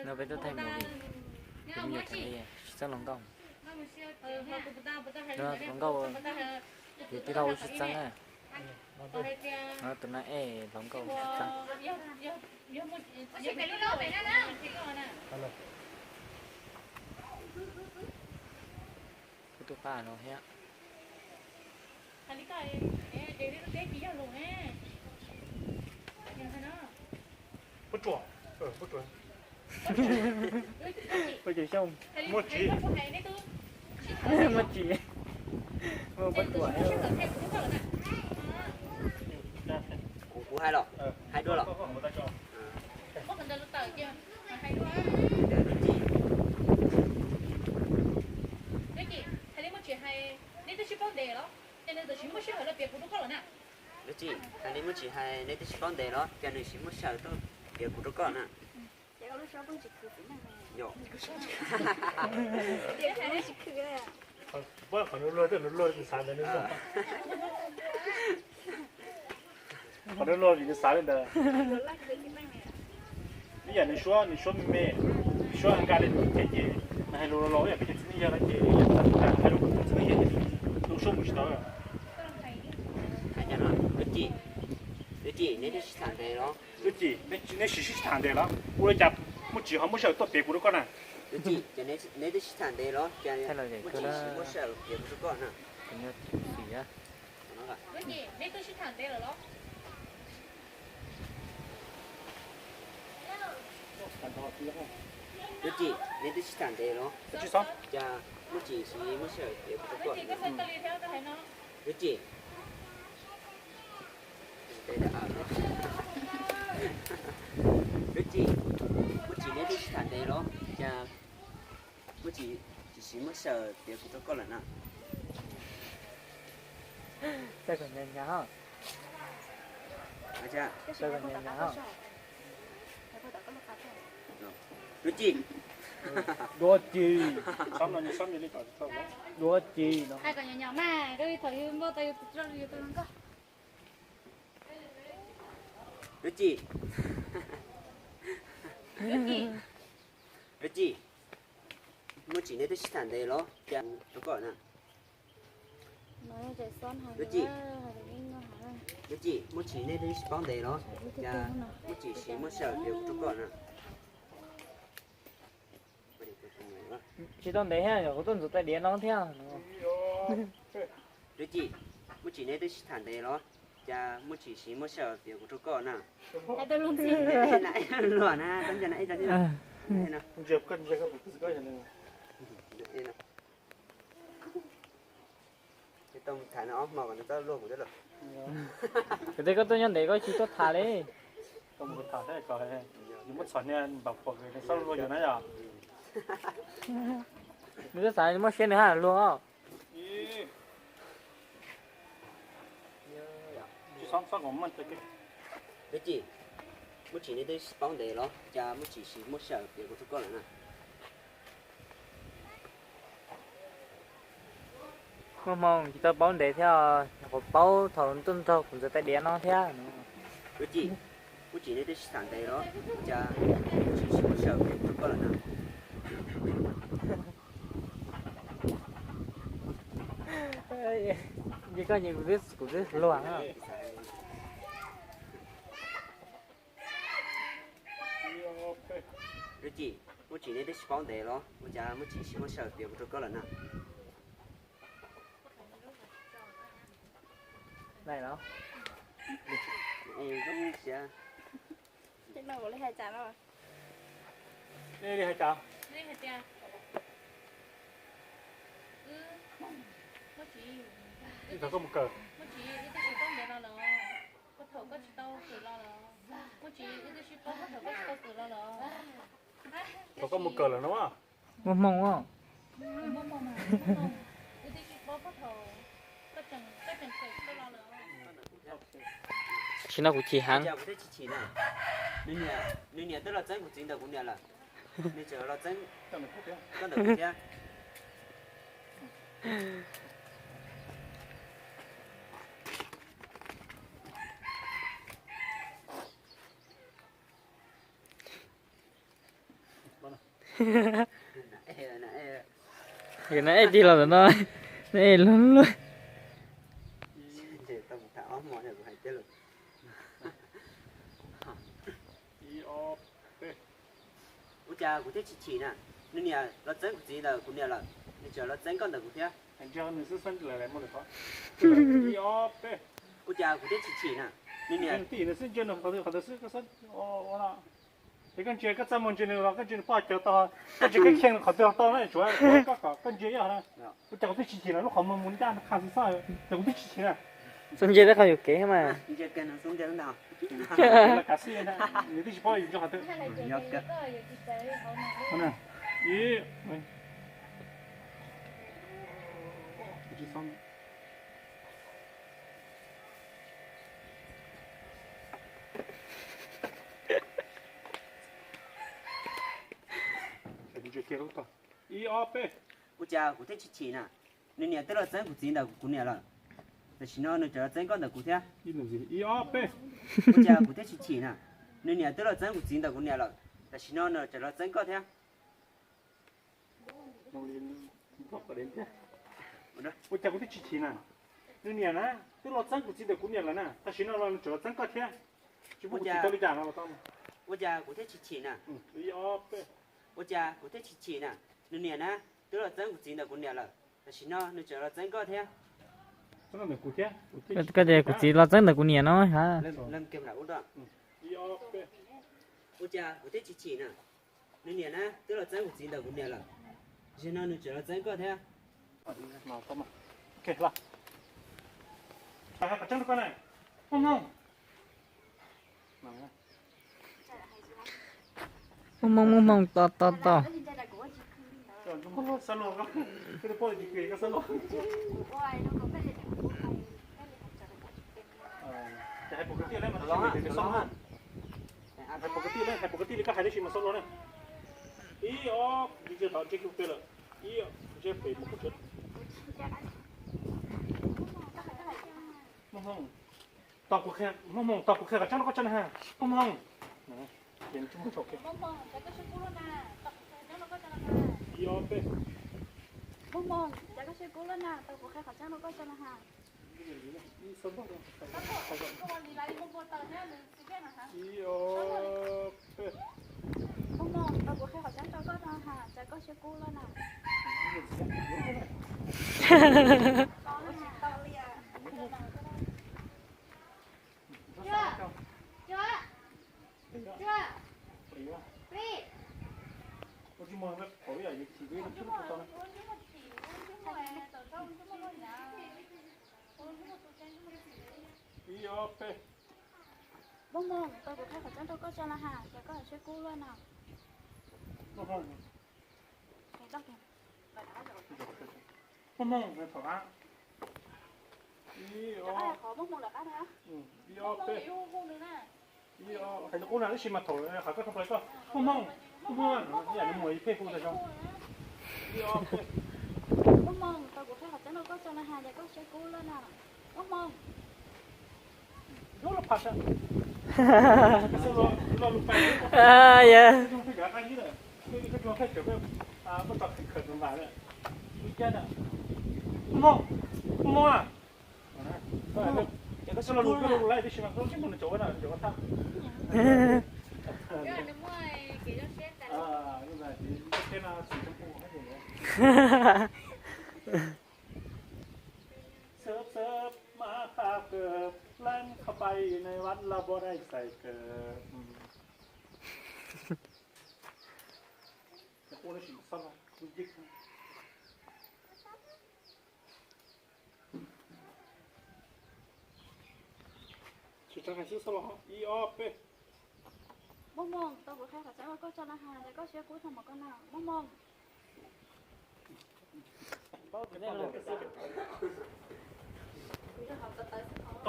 No peb tuaj thaij movie, tus me nyuam theem li tsis txawj hluas nkauj. No hluas nkauj, yus tij laug ua tsis txawj na. No tus no es hluas nkauj ua tsis txawj. Kuv tus paj no thiab. Muaj tsis, muaj tsis, muaj paj tuam. Kuv, kuv hais los, hais dua los. Lub tsis, hais li muaj tsis hais neb twb tsis paub ntev los ces nws siv muaj sij hawm tuaj piav kuv rau koj na. Yog. Qhov nws luag, nws luag xav ntawd, qhov nws luag vim nws xav li ntawd. Ib yam nws suab, nws suab me me, nws suab nkaj li tus kev ces nws hais lus los los ib yam peb cov txiv neej yawg no ces hais lus peb cov txiv neej yawg ces nws suab mus tsis tau. Lub tsis, lub tsis neb twb sib tham ntev los? Lub tsis neb siv sib tham ntev los? Ua li cas muaj tsis ho muaj sij hawm tuaj piav kuv rau koj na? Lub tsis, neb twb sib tham ntev los? Muaj tsis siv muaj sij hawm piav kuv rau koj na? Lub tsis, neb twb sib tham ntev los? Cas muaj tsis siv muaj sij hawm piav kuv rau koj? Lub tsis, lub tsis, muaj tsis neb twb sib tham ntev los? Cas muaj tsis tsis siv muaj sij hawm piav kuv rau koj lawm na? Lub tsis, dua ci, dua ci no. Lub tsis, lub tsis, muaj tsis neb twb sib tham ntev los? Cas rau koj na. Lub tsis, lub tsis, muaj tsis neb twb sib paub ntev los? Cas muaj tsis siv muaj sij hawm piav kuv rau koj na? Tsis tau ntev thiab, kuv tuaj ntxuav tais diav no thiab. Lub tsis, muaj tsis neb twb sib tham ntev los? Cas muaj tsis siv muaj sij hawm piav kuv rau koj na? Luag na, tau tham no ob hmo kom nws txawj luag kuv thiab los. Kuv tej koj tuaj nyob ntev koj tsis tuaj tham li. Yus muab txhom niag npam pom nws txawj luag yus na yom. Nws twb xav muab siab nws haj luag. Lub tsis, muaj tsis neb twb paub ntev los? Cas muaj tsis siv muaj sij hawm piav kuv rau koj lawm na? Muaj hmoo tsis tau paub ntev thiab, nyuam qhuav paub thaum tuaj nrog kuv ntxuav tais diav no thiab. Lub tsis, muaj tsis neb twb sib tham ntev los? Cas muaj tsis siv muaj sij hawm piav kuv rau koj lawm na? Ces koj nyiam kuv twb, kuv twb luag. Lub tsis, muaj tsis neb twb sib paub ntev los? Ua cas muaj tsis siv muaj sij hawm piav kuv rau koj lawm na? Li hais cas? Ib thaum koj mus kawm. Thaum koj mus kawm lawm no. Muaj hmoo os. Tam sim no kuv chim heev. Nws niam twb los txeeb kuv txiv ntawm kuv niam lawm. Nws tseem los txeeb koj ntawm kuv thiab. Yog na ej tig los ntawm no, na ej luag luag. Ua cas kuv thiaj tsis chim na? Nws niam los txeeb kuv txiv ntawm kuv niam lawm, nws tseem los txeeb koj ntawm kuv thiab. Ua cas kuv thiaj tsis chim na? Nws niam Es koj ntsia koj txaj muag ntsia nws los koj ntsia nws poj caug tau, koj ntsia koj khiaj nws qhov twg los tau na, tsuav koj kom koj ntsia ib yam na. Ua cas kuv twb tsis chim na, lub qhov muag mus ncaj qha xwb xwb, cas kuv twb tsis chim na. Xub ntsia teb qhov yuav kev mas. Kav xij, nws twb tsis paub yus nyob qhov twg. Ib ob peb. Ua cas kuv thiaj tsis chim na? Nws niam twb los txeeb kuv txiv ntawm kuv niam lawm, tam sim no nws tseem los txeeb koj ntawm kuv thiab. Ib ob peb. Ua cas kuv thiaj tsis chim na? Nws niam twb los txeeb kuv txiv ntawm kuv niam lawm, tam sim no nws tseem los txeeb koj thiab. Ua cas kuv twb tsis chim na? Nws niam na, twb los txeeb kuv txiv ntawm kuv niam lawm na, tam sim no los nws tseem los txeeb koj thiab. Tsis pub kuv chim tau li cas no los tau. Ua cas kuv thiaj tsis chim na? Ib ob peb. Ua cas kuv thiaj tsis chim na? Nws niam na, twb los txeeb kuv txiv ntawm kuv niam lawm, tam sim no nws tseem los txeeb koj thiab. Koj tias kuv txiv los txeeb ntawm kuv niam no ha. Ib ob peb. Ua cas kuv thiaj tsis chim na? Nws niam na, twb los txeeb kuv txiv ntawm kuv niam lawm, tam sim no nws tseem los txeeb koj thiab. Muaj hmoo, muaj hmoo, to to to. Hais pom kwv tij li koj hais tab sis mas xaus luag na. Ib ob, ntsej thov ntsej kiag pem lawm. Ib, ntsej pem mus kuv tsev. Muaj hmoo, tos kuv qhia, muaj hmoo tos kuv qhia qhov tseeb rau koj tso na ha. Muaj hmoo. Ib ob peb. Muaj hmoo, cas koj siab kub luaj na, tos kuv qhia qhov tseeb rau koj tso na ha. Ib ob peb. Muaj hmoo, tos kuv qhia qhov tseeb rau koj tso na ha, cas koj siab kub luaj na. Ib ob peb. Muaj hmoo, tos kuv qhia qhov tseeb rau koj tso na ha, cas koj siab kub luaj na. Muaj hmoo, thaum qab. Ib ob, ib ob peb. Hais qub na tab sis mas thaum qhov koj thov plais koj, muaj hmoo, muaj hmoo, ib yam li muaj ib pheej hu tas zog. Ib ob peb. Muaj hmoo, tos kuv qhia qhov tseeb rau koj tso na ha, cas koj siab kub luaj na. Muaj hmoo. Muaj hmoo, muaj hmoo a. Koj txhob lo lus, koj lo lus laiv tab sis mas koj tsis muaj nws cov na, cov thaj. Xwb xwb mas qha kawg, leej qha pais nws vaj laj npoj dai xais kawg. Tsis tau hais xwb xwb los ib ob peb. Muaj hmoo, tos kuv qhia qhov tseeb rau koj tso na ha, cas koj siab kub tag npaum ko na, muaj hmoo. Tos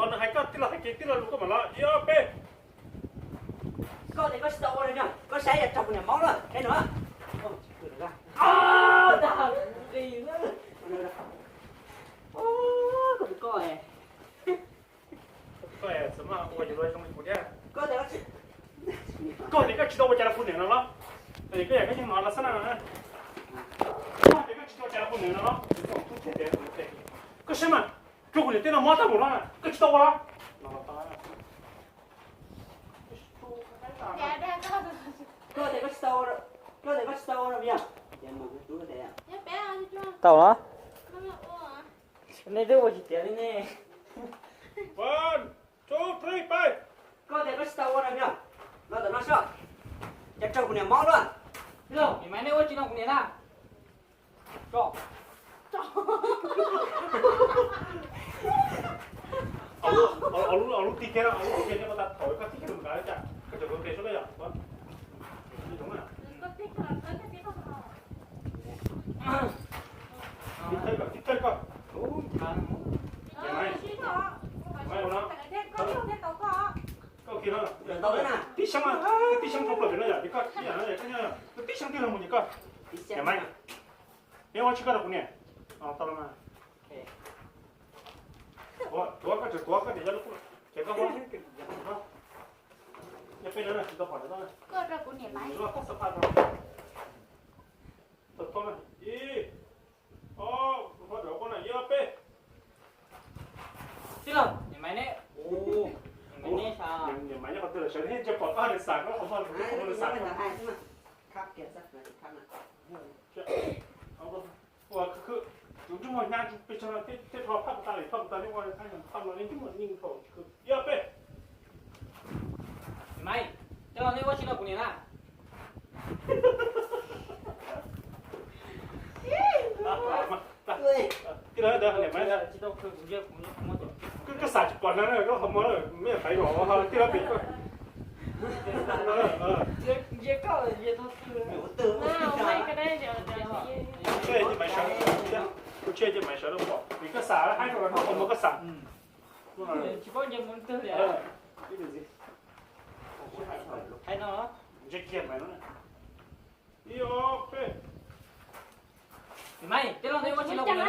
nws hais koj tij laug hais kiag tij laug lus koj mam los ib ob peb. Koj tias koj tsis tau ua li no, koj saib yam raug kuv niam maub lawm, saib no. Koj tias koj tsis tau ua cas rau kuv niam no los? Ces koj yam koj yeej hnov los xab na. Koj tias koj tsis tau tsa kuv niam no, koj saib mas, rau kuv niam tej no mob tag mus no, koj tsis tau ua los? Koj tias koj tsis tau, koj tias koj tsis tau ua rau yog. Tau los? Nej twb ua tsis tiav li ne. One, two, three, five. Koj tias koj tsis tau ua rau yog. Los tom no soj. Cas raug kuv niam mob luaj. Tij laug, nim no nej ua tsis no kuv niam na. Au lub, au lub tig kiag, au lub tig kiag, nej ua tas thaum koj tig kiag mus kav cas koj tseem ua ke sub koj yom. Tib xyoob, tib xyoob rau plaws pem no yom, koj, tib xyoob tiag los mus ces koj, Maiv, neb ua tsis koj rau kuv niam. Tau los mas. Tuav, koj tseem tuav koj niam cov lub, ces koj ua, yog peb no tsis tau pom ntawm no. Ib, ob, ib, ob, peb. Tij laug, niam Maiv neb, niam Maiv neb, niam Maiv neb qhov twg lawm sawv neb ntshe pom koj nws xav koj qhov muag, qhov muag nws xav. Ua khwv khwv, tus ntsej muag hnyav pes tsawg no thiaj rho phaj tas li, phaj tas li ua thaj nyuag phaj no li ntsej muag neeg thaum khwv. Ib ob peb. Maiv, coj los nej ua tsis no kuv niam na. Tij laug, koj xav tsis pom hnyav na, koj qhov muag na, mej pais los tij laug pem koj. Kuv tseg ces Maiv sawv, kuv tseg ces Maiv sawv los pom, vim koj xav haib rau koj qhov muag koj xav. Tsis paub nce mus twg li. Hais no. Ntshe kiag Maiv no. Ib ob peb. Maiv, tij laug nej ua tsis no kuv niam na.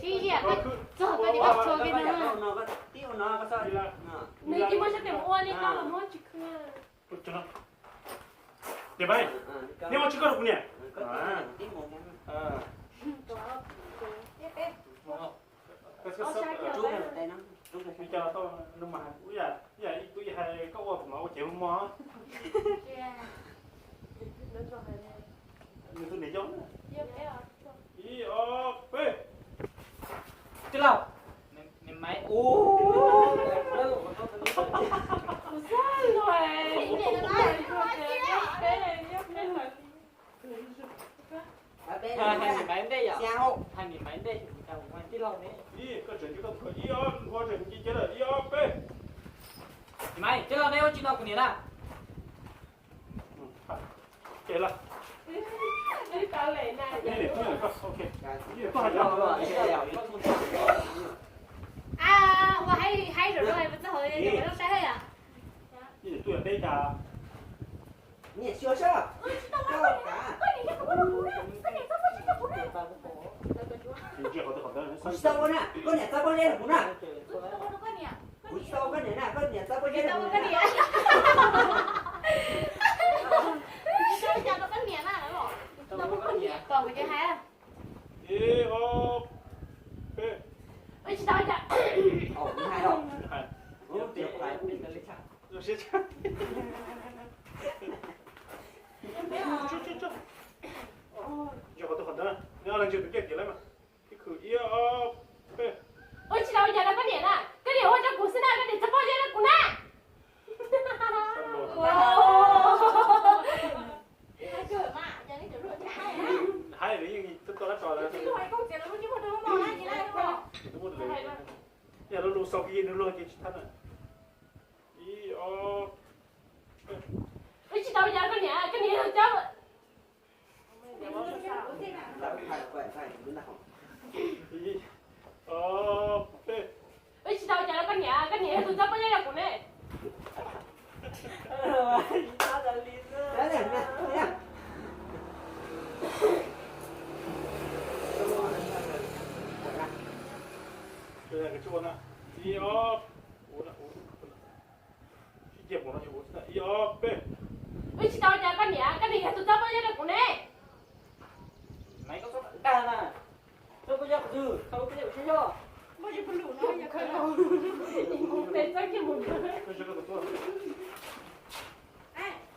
Sib ziam, koj txog koj ces koj txog koj no. Nws tsis muaj sab tes mus ua li koj los muab tsis khw. Niam Maiv, neb ua tsis koj rau kuv niam. Li cas los tau, nws mas ib yam ib tug hais koj ua kuv mas ua cev mos. Nws tus niam yau na. Ib ob peb. Tij laug, niam Maiv, u, hais niam Maiv ntej yom, hais niam Maiv ntej, tij laug ne. Ib, koj tseem cia koj ib ob, ua tseem cia cia lawm, ib ob peb. Niam Maiv, tij laug neb ua tsis no kuv niam na. Ces lawm. Ua haib haib rau lub hais puas txog hauv zoo saib yom. Ib niam tuaj peb cas. Niam xyuas sab. Kuv tsis tau ua na, koj niam txawb pob zeb rau kuv na. Kuv tsis tau ua koj niam na, koj niam txawb pob zeb rau kuv na. Ib ob peb. Tsis tau cas. Tsis tau cas. Ua tsis tau cas rau koj niam na, koj niam ua rau kuv xwb na, koj niam txawb pob zeb rau kuv na. Haib, yog lub lus xaus kiag nws luag ces tsis thab na. Ib ob. Tsis tau cas rau koj niam, koj niam yog cov. Ib ob peb. Tsis tau cas rau koj niam, koj niam yog tus txawb pob zeb rau kuv ne. Tsuas ua na. Ib ob, ua, ua, sib cia mus no, ib ob peb. Wb tsis tau cas koj niam, koj niam yog tus txoj pob zeb rau kuv ne. Nais koj txhob dag na. Txoj pob zeb kuv twg, txoj pob zeb kuv twg yog. Muaj ib pug lus no yog koj los. Mus pem txoj kiag mus. Koj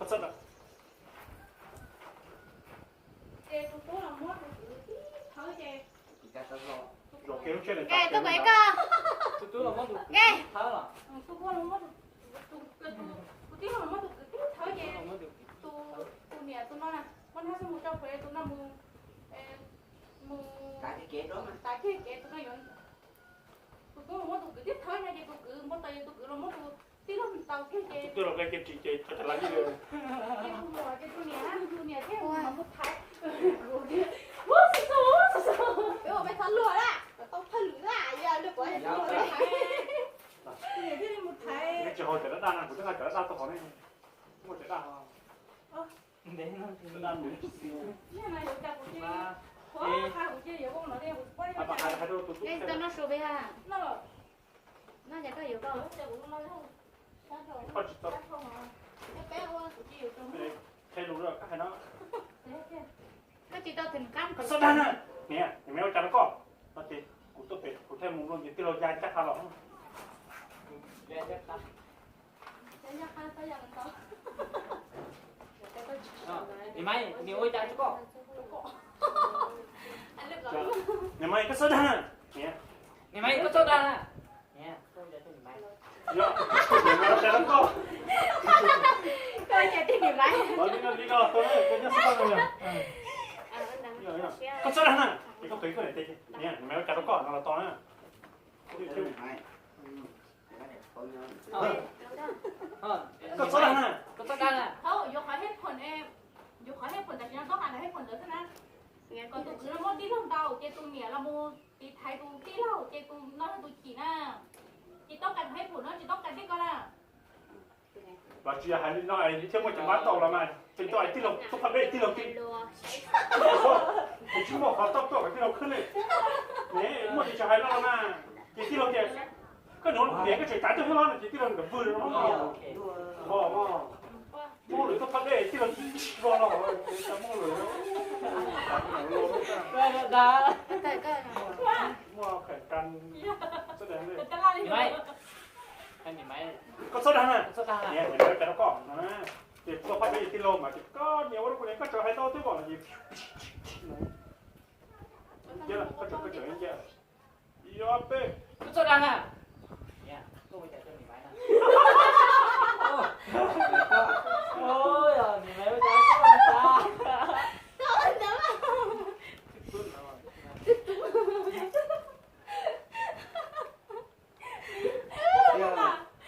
txhob dag. Ces tus tub los muab tus kwv tib thawb ces, Zoo kev lub tsheb ne, koj, tus tub los muab tus kwv tib thawb los, tus, tus, tus tub los muab tus kwv tib thawb ces tus, tus niam tus no na, muab hnab xab mus rau pem tus no mus, mus tav kiag kev tus no yuav, tus tub los muab tus kwv tib thawb no ces tus kwv npau taws ces tus kwv los muab tus tij laug ntaus kiag ces, tus tij laug nqe kiag tsis ces tso cas lawv li. Ces tus muam ces tus niam, tus niam thiaj mus thaiv. Ua xu xu, ua xu xu. Peb ua peb txhob luag na, kom tau thawj lwm na, yog luag kuv tus niam thiaj li mus thaiv. Neb tsis hau cov dab daj na, kuv twb nqa cov dab daj tuaj hauv ne. Muaj cov daj. Ntev no, ntev no. Yog no yuav cas kuv cia li, qhov qha kuv cia li yuav ua no li kuv tsis paub li. Hais rau tus tub, noj su peb ha. Noj los. Noj ces koj yuav koj. Koj tsis tau. Qhia lus rau koj hais no. Koj tsis tau thim kab. Koj txhob dag na. Niam, niam Maiv ua cas rau koj? No ces kuv tuaj pem kuv thiaj mus rau ces tij laug ya caj qha los. Niam Maiv, niam ua cas rau koj? Niam Maiv, koj txhob dag na. Niam Maiv, koj txhob dag na. Niam, koj ua cas rau koj? Koj ua cas rau niam Maiv? Koj txhob dag na. Koj qiv koj niam tes, niam Maiv ua cas rau koj no los tau na. Koj txhob dag na. Koj txhob dag na. Yuav qhov hej phoom, yuav qhov hej phoom tam sim no txhob hais qhov hej phoom ntawd xwb na. Kom tus kwv no muab tij laug ntaus ces tus niam los mus tiv thaiv tus tij laug ces tus no yog tus chim na. Ces txhob hais qhov hej phoom no, tsis txhob hais tej ko na. Los tsis yog hais li no thiaj muaj cov npab tau los mas, ces tau hais tij laug tuaj pha dej tij laug tias, tsis muaj qhov tau tuaj kom tij laug khwb li. Ne muaj ces tsis hais no los mas, ces tij laug tias, koj niam, koj tseem tav tuaj thiab los no ces tij laug nkawd vwm los no. Muaj lwm tuaj pha dej tij laug tsis vog los, muaj lwm, muaj khaim kas. Koj txhob dag na. Niam Maiv ua cas rau koj? Ces kuv tuaj pab peb tij laug mas ces koj niam ua rau kuv niam koj tseem hais tau thiab os. Koj tseem, koj tseem ib ob peb. Koj txhob dag na. Niam Maiv ua cas rau koj?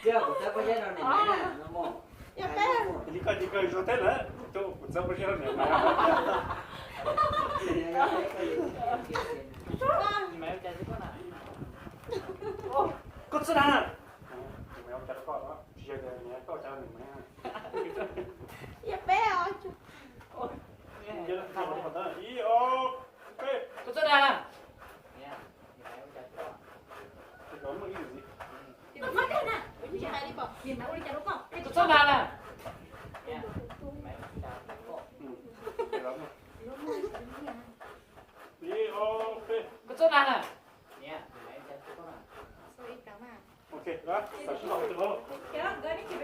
Tiag, kuv txawb pob zeb rau niam Maiv na, no mog. Li koj ces koj zoo teb lawm, kuv txawb pob zeb rau niam Maiv. Koj txhob dag na. Niam Maiv ua cas rau koj, tsis yog tias niam koj ua cas rau niam Maiv. Ib ob peb. Koj txhob dag na. Koj txhob dag na. Ib ob peb. Koj txhob dag na. Ok, xav sib ntaus tus hauv. Ib thawb xwb.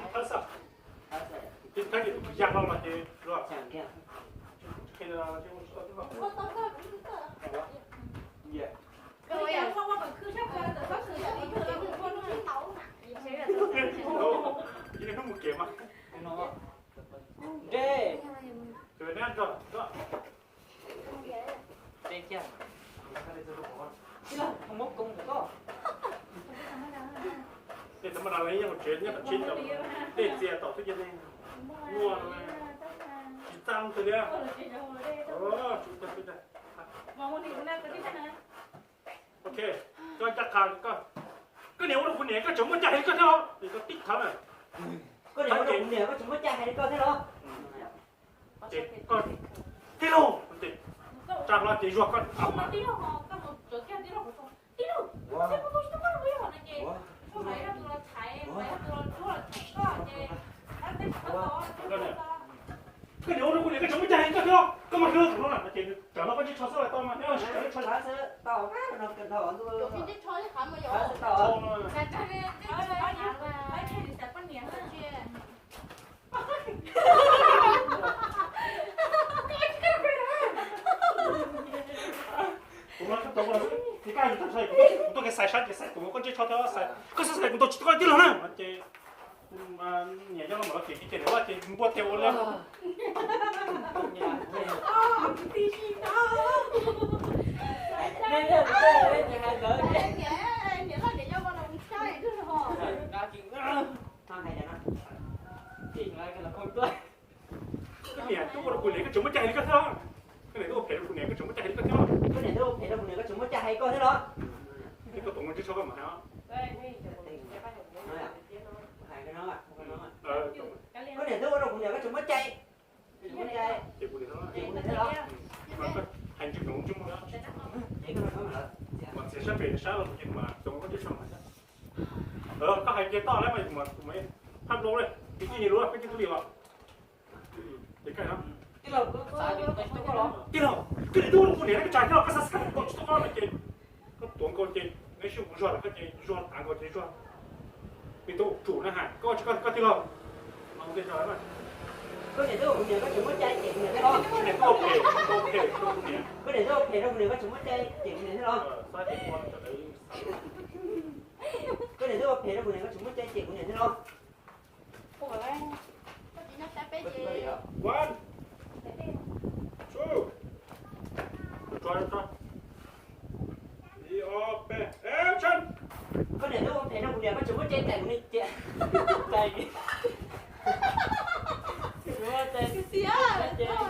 Ib thawb ces tus kwv ya hlo los ces luag. Ib hnub mus kev mas. Dej. Kws neb nrog. Dej kiag. Tij laug, muab koob ntawm koj. Tej thaum maj das los yeej mus tsev nyob tom tsev, dej txias tom xwb ces muaj tsis txaj twg li. Ok, koj ncaj qha koj, koj niam ua rau kuv niam koj tseem muaj cai hais li koj thiab los? Koj tib thawb na. Koj niam ua rau kuv niam koj tseem muaj cai hais li koj thiab los? Ces koj tij laug ces Tag los ces zuag koj. Koj niam ua rau kuv niam koj tseem muaj cai heev koj thiab, koj mas hlub thaum no na ces tsam no koj ntsej tsho xwb los tau mas, neb sawv daws ntsej tsho. Kuv tuaj kev xaiv sab ces xaiv kuv koj ntsej tsho thiab, koj xaiv kuv tau tsis tau koj tij laug na ces niam coj los mam los kev ces lawv ces npua tes ua li. Koj niam twb ua rau kuv niam koj tseem muaj cai li koj thiab. Koj niam twb ua phem rau kuv niam koj tseem muaj cai li koj thiab. Koj niam twb ua phem rau kuv niam koj tseem muaj cai li koj thiab. Koj niam twb ua phem rau kuv niam koj tseem muaj cai hais koj thiab los? Koj tuaj mus ntsej tsho koj mam hais os. Koj niam twb ua rau kuv niam koj tseem muaj cai. Ces kuv niam thiab los? Hais ntsej ntsej muag. Mas txiav sab pem sab los ces mas tau koj ntsej tsho mas. Koj hais kiag toj lawm mas kuv mas phaj nplooj li, kwv tij nyias lub kwv tij tub li los. Ces koj no, tij laug, koj niam twb ua rau kuv niam koj tseem tij laug, koj xav xav kuv tau tsis tau koj no ces koj tuav nkaus ces neb sib hu zuag los koj ces zuag tav nkaus ces zuag. Me tub tsum na has koj tsis koj tij laug. Koj niam twb ua kuv niam koj tseem muaj cai cem kuv niam thiab los? Koj niam twb ua phem rau kuv niam koj tseem muaj cai cem kuv niam thiab los? Koj niam twb ua phem rau kuv niam koj tseem muaj cai cem kuv niam thiab los? Koj niam twb ua phem rau kuv niam koj tseem muaj cai cem kuv niam thiab los?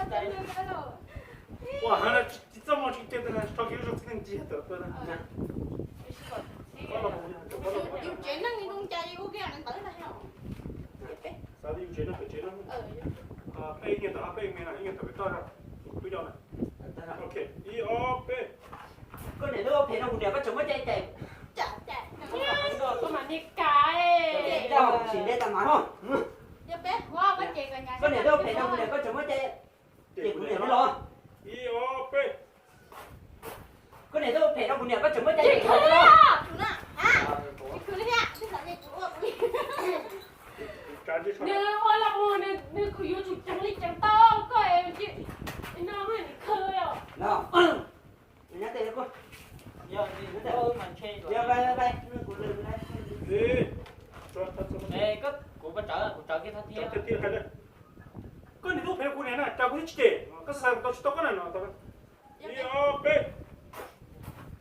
Ua heev tsis txaj muag tsis cia tso kiag lub zog txij neej ntsia tawm tuaj na. Yus tsev neeg li zoo cas yus ua kiag ntawd ntag. Xav li yus tsev neeg pem tsev neeg. Peb ib nyuag tawm peb me no ib nyuag tawm pem toj twb yog na. Ok, ib ob peb. Koj niam twb ua phem rau kuv niam koj tseem muaj cai cem. Koj mas niag ka. Sim nte tas mas ho. Koj niam twb ua phem rau kuv niam koj tseem muaj cai cem kuv niam thiab los? Ib ob peb. Koj niam twb ua phem rau kuv niam koj tseem muaj cai cem kuv niam thiab los? Nws ua los mus nws yuav tsum ceev li ceev tau koj no nws khw os. Kuv nyob tes kuv. Kuv tsawv, kuv tsawv kiag thaj tiag. Koj niam twb ua phem rau kuv niam na, cas kuv twb tsis cem, koj xav xav kuv tau tsis tau koj na no. Ib ob peb.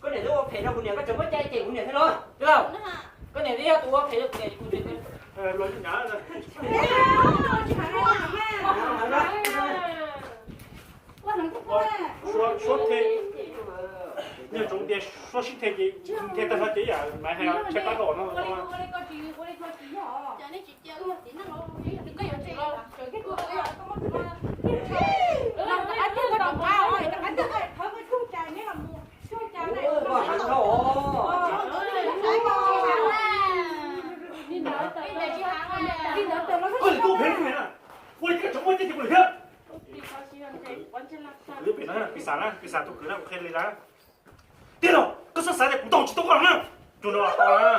Koj niam twb ua phem rau kuv niam koj tseem muaj cai cem kuv niam thiab los? Tij laug, koj niam twb yog tus ua phem rau kuv niam kuv tseem. Los nyav. Suab the, nyob tsoom tias suab sib the ces the tag nrho ces yam Maiv hais tshaib plab rau no. Koj niam twb ua phem rau kuv niam na, ua li koj tseem muaj cai cem kuv niam thiab. Pis xas na, pis xas tus kwv na kuv qhia li lawm. Tij laug, koj xav xav tias kuv tau tsis tau koj los na. Tus no tau na.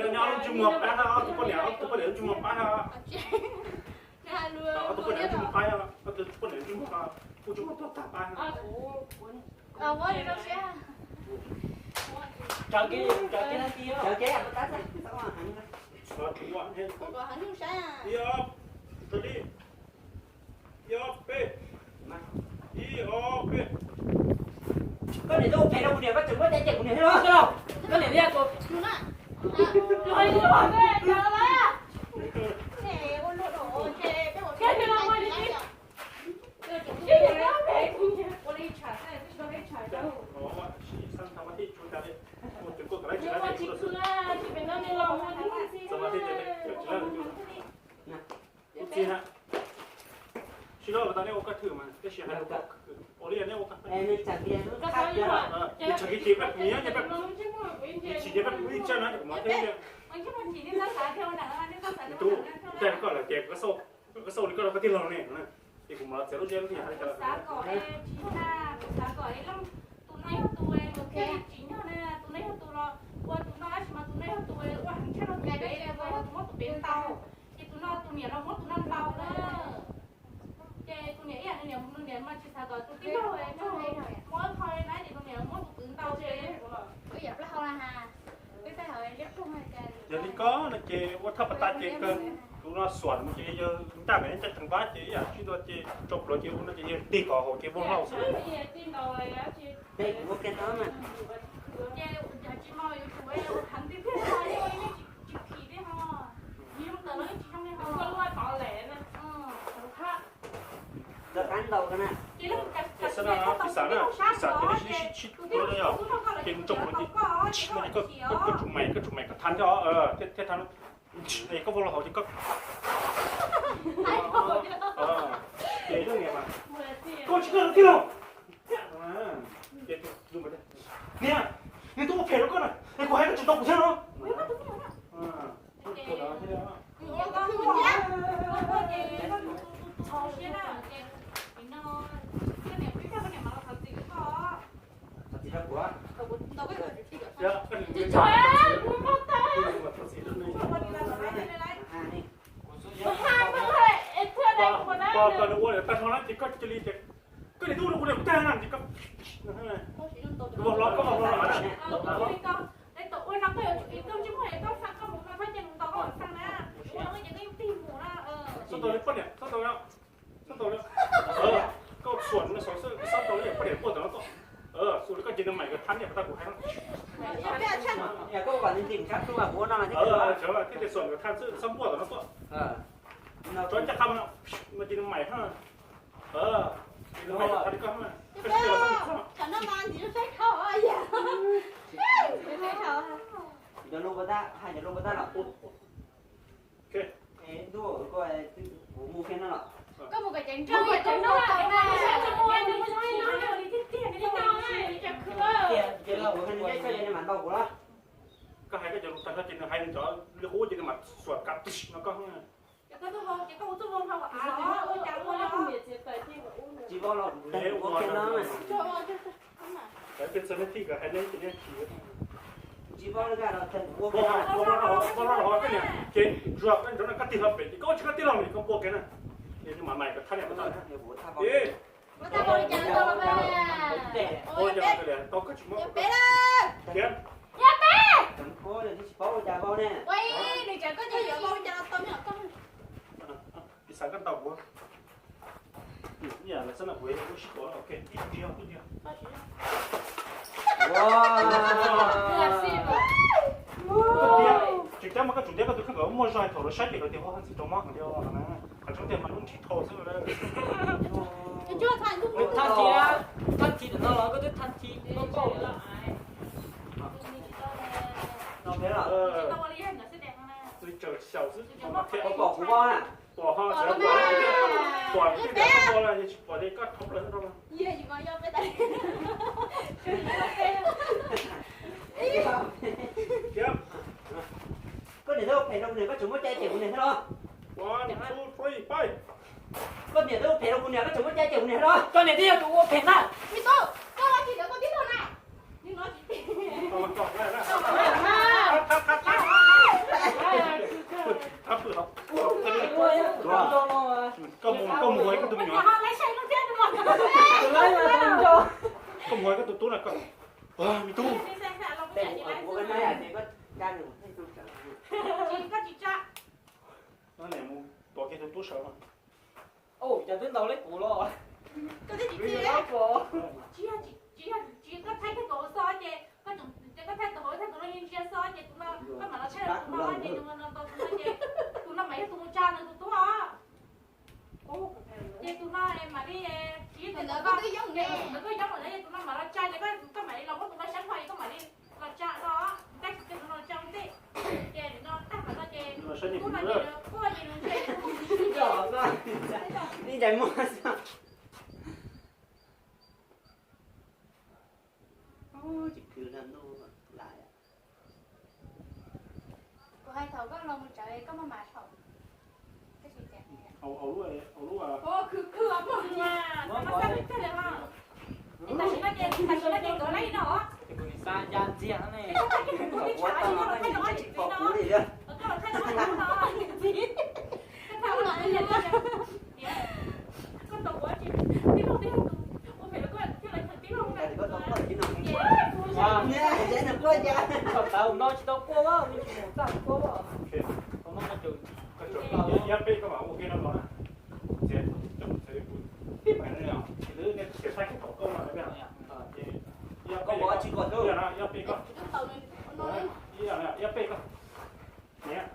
Nyob ob lub ntsej muag pab na, ob tug poj niam, ob tug poj niam lub ntsej muag pab na. Ob tug poj niam lub ntsej muag pab, ob tug poj niam lub ntsej muag, kuv tsis muaj tuag tag pab. Ib ob peb, ib ob peb. Koj niam twb ua phem rau kuv niam koj tseem muaj cai cem kuv niam thiab los? Koj niam twb yog tus Tsis no mas nej ua koj thwm mas, tab sis hais ua li nej ua koj. Nws tsam kiv ces peb kuv nyob ces peb, nws tsis ces peb kuv ib tsab no ces kuv mam thiab. Tus, ntag koj lawm ces koj xauj li koj rau koj tij laug ne, ces kuv mam los txiav lub zeb lub zog hais li cas. Tus no yog tus, tus no yog tus los ua tus no tab sis mas tus no yog tus ua heev tshaj no tus pem, tus no tus muab tus pem ntaus, ces tus no tus niam los muab tus no ntaus na. Ces tus niam ib yam nws niam, nws niam mas tsis xav kom tus tij laug muab qho li na ces tus niam muab tus kwv ntaus ces yog li koj no ces ua thaj pas tas ces kawg, tus no xuam mus ces yawg ntaj pem caj tseem pab ces ib yam tsis tua ces tso pluav ces ua no ces yawg tig kom haum ces vau hlau xwb. Xav na, pis xav na, pis xav ces nej sib sib tua yog ces mus tso pluav ces, no ces koj, koj tsum maim, koj tsum maim koj thab thiab, thiab thab no. Koj vau los hauv ces koj, ces koj tsis koj tij laug. Niam, nws twb ua phem rau koj na, es kuv hais koj tsis tau kuv thiab no. Koj nws ua tag nrho na ces koj cia li tias, koj niam twb ua rau kuv niam kuv tag na ces koj, vau hlo, koj vau hlo los na. Txhob tau li poj niam, txhob tau li, txhob tau li. Koj xuam no xwb, txhob tau li poj niam tuaj tom no tuaj. Xuam li koj ces nws maim koj thab niam pas tag kuv hais no. Thiab tias xuam koj thab xwb txhob npuaj tom no tuaj. Tso caj qha no, no ces nws maim hab. Ces nws maim koj thab li koj hab. Koj tsis tau li txhob. Cov lus puas tag, hais cov lus puas tag los. Ntuj, koj kuv mus kiag no los. Ces los kuv kiag nws, nws mam ntaus kuv los. Koj hais koj cov lus tag nrho ces nws hais nws cov li qub ces nws mam xuam kav no koj. Tsis vau los kuv kiag no. Tsis vau li cas los kuv ua kiag no. Ces zuag koj nrov no koj tig hlo pem ces koj tsis koj tij laug ces koj npuaj kiag na. Ces nws mam maim koj thab niam pas tag. Tau koj tsis muab. Tsis paub ua cas vau ne. Pis xav koj ntaus kuv. Ib yam lawv xab na kuv lub sib tua, ok, ib ntsis ib ntsis. Koj tias, tsis cab mas koj tsum tias koj tus kheej kom muaj zog thaum lawv saib ces lawv tias ua ntxim rau mob heev li na. Qhov tseeb tiag mas lub nrhis thau xwb. Thaj thi, thaj thi no los koj twb thaj thi koj koj. Pom kuv vau na. Pom ho, pom tias koj vau los yog tsis pom ces koj thov plaws rau. Koj niam twb ua phem rau kuv niam, koj tseem muab cai cem kuv niam thiab los? One, two, three, five. Koj niam twb ua phem rau kuv niam, koj tseem muab cai cem kuv niam thiab los? Koj niam twb yog tus ua phem na. Koj mus, koj mus ua koj tus me nyuam. Koj mus ua koj tus tub na koj. Me tub. No niam mus tua kiag tus tub sawv mas. Cas twb ntaus li kuv los. Koj thaij kiag tus hauv xwb ces, koj thaij tus hauv thaij tus no ntsia ntsia xwb ces tus no koj mam los thaij tus no ces tus no ntaus tus no ces tus no mas yog tus mus tsa nws tus tub os. Ces tus no mam li, tsis yog tus ntawd koj yog yoob lawm ces tus no mam los tsa ces koj mam li los muab tus no saib qhov es koj mam li los tsa no, tab sis tus no los tsa ua ntej. Ces no tag mam no ces tus no ces quaj ces nws ntsia. Ib ncaim muag xwb. Tsis khwv ntuj lais. Kuv hais thaum koj los mus tsawv koj maj mam thaum. Khwv khwv mog. Tam sim no ces, tam sim no ces nkawd lawv no. Kuv nim xa ya ntxiag ne. Koj los thaij no, koj los thaij no, koj los thaij no. Koj tau quaj tsis tij laug, tij laug tus ua phem rau koj, tij laug tij laug na. Koj tau no tsis tau quaj, me tsis mus txaj quaj. Tau no koj tau. Ib peb koj mam ua ke no los na. Txiav tau tib pais no, lwm nej txiav thaij koj tom koj no. Ib peb koj. Ib peb koj. Niam,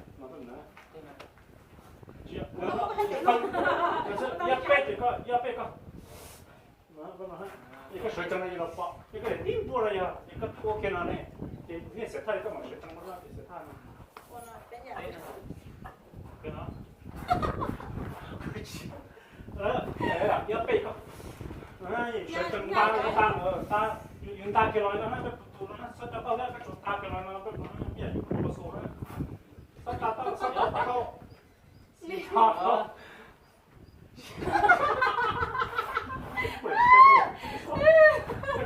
no, ib peb ces koj, ib peb koj. Es koj sawv tsees no ces los pom, es koj niam tib npuaj no yog es koj ua kiag no ne, ces nej xiam thaj koj mam sawv tsees no ces xiam thaj no. Ib peb koj, sawv tsees nta nta nta, yus nta kiag los no na, peb tus no na, xob cov tauj thiab koj tsuas nta kiag los no, peb mus no na, peb yam yus mus los xus na, xob nta tauj, xob cov tauj.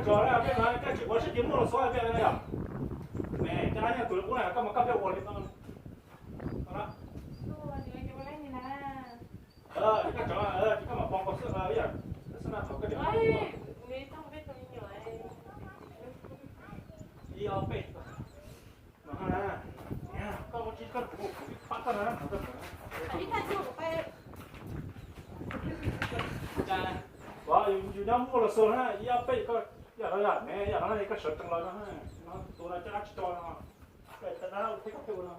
Koj tsis ua siab ces muaj los xov peb yom. Cov no yog tus ub na, koj mas koj peb ua li no. Koj tso, koj mam pov koj xwb, ib yam xwb na thaum koj ib ob peb. Koj ua tsis koj kuv pab koj na. Yus nyob muaj los xus na, ib ob peb koj, yam no yam ne, yam no koj sawv tsees los no, no tus no coj dab tsi tso no, thiab koj peb ua no.